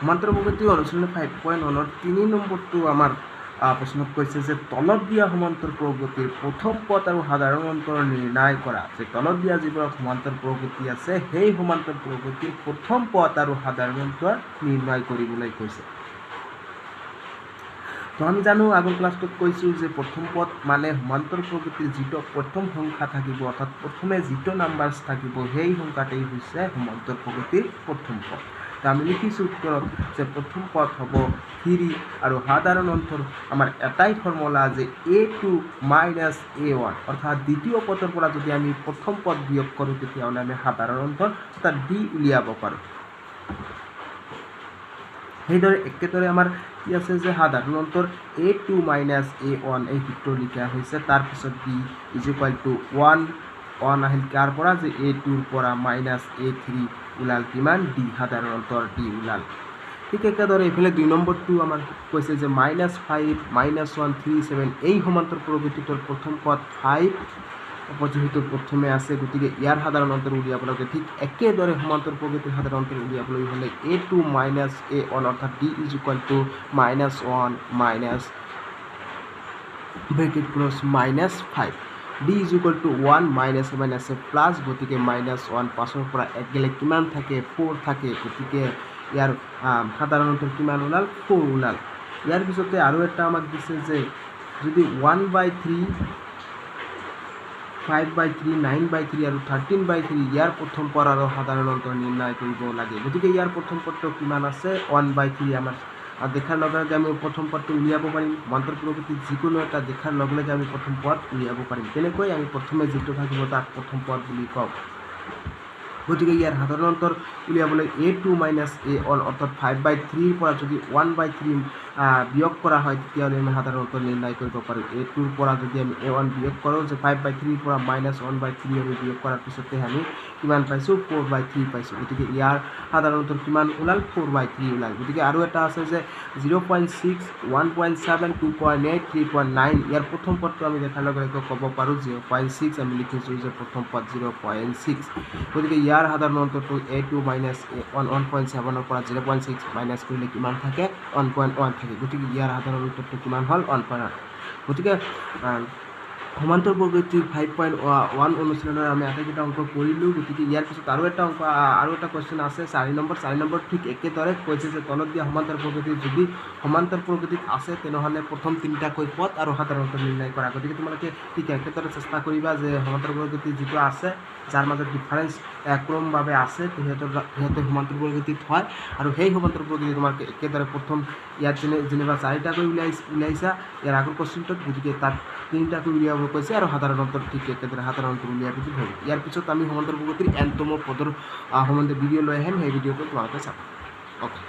সমান্তৰ প্ৰগতি অনুশীলনী 5.1ৰ 3 নম্বৰটো আমাৰ প্ৰশ্নত কৈছে যে তলত দিয়া সমান্তৰ প্ৰগতিৰ প্ৰথম পদ আৰু সাধাৰণ অন্তৰ নিৰ্ণয় কৰা। যে তলত দিয়া যিবোৰ সমান্তৰ প্ৰগতি আছে সেই সমান্তৰ প্ৰগতিৰ প্ৰথম পদ আৰু সাধাৰণ অন্তৰ নিৰ্ণয় কৰিবলৈ কৈছে। তো আমি জানো আগৰ ক্লাছটোত কৈছোঁ যে প্ৰথম পদ মানে সমান্তৰ প্ৰগতিৰ যিটো প্ৰথম সংখ্যা থাকিব, অৰ্থাৎ প্ৰথমে যিটো নাম্বাৰছ থাকিব সেই সংখ্যাটোৱেই হৈছে সমান্তৰ প্ৰগতিৰ প্ৰথম পদ। তো আমি লিখিছোঁ উত্তৰত যে প্ৰথম পদ হ'ব 3 আৰু সাধাৰণ অন্তৰ আমাৰ এটাই ফৰ্মুলা যে a2 minus a1, অৰ্থাৎ দ্বিতীয় পদৰ পৰা যদি আমি প্ৰথম পদ বিয়োগ কৰোঁ তেতিয়াহ'লে আমি সাধাৰণ অন্তৰ অৰ্থাৎ ডি উলিয়াব পাৰোঁ। সেইদৰে একেদৰে আমাৰ কি আছে যে সাধাৰণ অন্তৰ a2 minus a1 এই সূত্ৰ লিখা হৈছে। তাৰপিছত d is equal to 1 1 আহিল কাৰ পৰা যে a2ৰ পৰা মাইনাছ a3 ওলাল কিমান ডি, সাধাৰণ অন্তৰ ডি ওলাল। ঠিক একেদৰে এইফালে 2 নম্বৰটো আমাৰ কৈছে যে -5 -1 3 7 এই সমান্তৰ প্ৰগতিটোৰ প্ৰথম পদ 5 যিহেতু প্ৰথমে আছে গতিকে ইয়াৰ সাধাৰণ অন্তৰ উলিয়াব লাগে। ঠিক একেদৰে সমান্তৰ প্ৰগতিৰ সাধাৰণ অন্তৰ উলিয়াবলৈ হ'লে a2 minus a1 অৰ্থাৎ d is equal to -1 minus bracket close -5, d is equal to 1 minus minus plus, গতিকে -1 পাঁচৰ পৰা এক গ'লে কিমান থাকে 4 থাকে, গতিকে ইয়াৰ সাধাৰণ অন্তৰ কিমান ওলাল 4 ওলাল। ইয়াৰ পিছতে আৰু এটা আমাক দিছে যে যদি 1/3 5/3 9/3 আৰু 13/3 ইয়াৰ প্ৰথম পদ আৰু সাধাৰণ অন্তৰ নিৰ্ণয় কৰিব লাগে। গতিকে ইয়াৰ প্ৰথম পদটো কিমান আছে 1/3 আমাৰ দেখাৰ লগে লগে আমি প্ৰথম পদটো উলিয়াব পাৰিম। সমান্তৰ প্ৰগতিত যিকোনো এটা দেখাৰ লগে লগে আমি প্ৰথম পদ উলিয়াব পাৰিম। তেনেকৈ আমি প্ৰথমে যিটো থাকিব তাক প্ৰথম পদ বুলি কওঁ। গতিকে ইয়াৰ সাধাৰণ অন্তৰ উলিয়াবলৈ a2 minus a1 অৰ্থাৎ 5/3ৰ পৰা যদি 1/3 বিয়োগ কৰা হয় তেতিয়াহ'লে আমি সাধাৰণ অন্তৰ নিৰ্ণয় কৰিব পাৰোঁ। a2ৰ পৰা যদি আমি a1 বিয়োগ কৰোঁ যে 5/3ৰ পৰা -1/3 আমি বিয়োগ কৰাৰ পিছতে আমি কিমান পাইছোঁ 4/3 পাইছোঁ। গতিকে ইয়াৰ সাধাৰণ অন্তৰ কিমান ওলাল 4/3 ওলাল। গতিকে আৰু এটা আছে যে 0.6 1.7 2.8 3.9 ইয়াৰ প্ৰথম পদটো আমি দেখাৰ লগে লগে ক'ব পাৰোঁ 0.6 আমি লিখিছোঁ যে প্ৰথম পদ 0.6। গতিকে ইয়াৰ সাধাৰণ অন্তৰটো a2 minus a1 1.7ৰ পৰা 0.6 মাইনাছ কৰিলে কিমান থাকে 1.1 থাকে। গতিকে ইয়াৰ সাধাৰণ অন্তৰটো কিমান হ'ল 1.1। গতিকে সমান্তৰ প্ৰগতিৰ 5.1 অনুশীলনৰ আমি আটাইকেইটা অংক কৰিলোঁ। গতিকে ইয়াৰ পিছত আৰু এটা অংক আৰু এটা কুৱেশ্যন আছে 4 নম্বৰ। 4 নম্বৰ ঠিক একেদৰে কৈছে যে তলত দিয়া সমান্তৰ প্ৰগতিৰ যদি সমান্তৰ প্ৰগতিত আছে তেনেহ'লে প্ৰথম তিনিটাকৈ পদ আৰু সাধাৰণ অন্তৰ নিৰ্ণয় কৰা। গতিকে তোমালোকে ঠিক একেদৰে চেষ্টা কৰিবা যে সমান্তৰ প্ৰগতি যিটো আছে যাৰ মাজত ডিফাৰেঞ্চ ক্ৰমভাৱে আছে সিহঁতে সমান্তৰ প্ৰগতিত হয় আৰু সেই সমান্তৰ প্ৰগতি তোমালোকে একেদৰে প্ৰথম ইয়াত যেনিবা 4টাকৈ উলিয়াইছা ইয়াৰ আগৰ কুৱেশ্যনটোত, গতিকে তাত 3টাকৈ উলিয়াব কৈছে আৰু সাধাৰণ অন্তৰ ঠিক একেদৰে সাধাৰণ অন্তৰ উলিয়াব ধৰিব। ইয়াৰ পিছত আমি সমান্তৰ প্ৰগতিৰ এনতম পদৰ সম্বন্ধে ভিডিঅ' লৈ আহিম, সেই ভিডিঅ'টো তোমালোকে চাবা। অ'কে।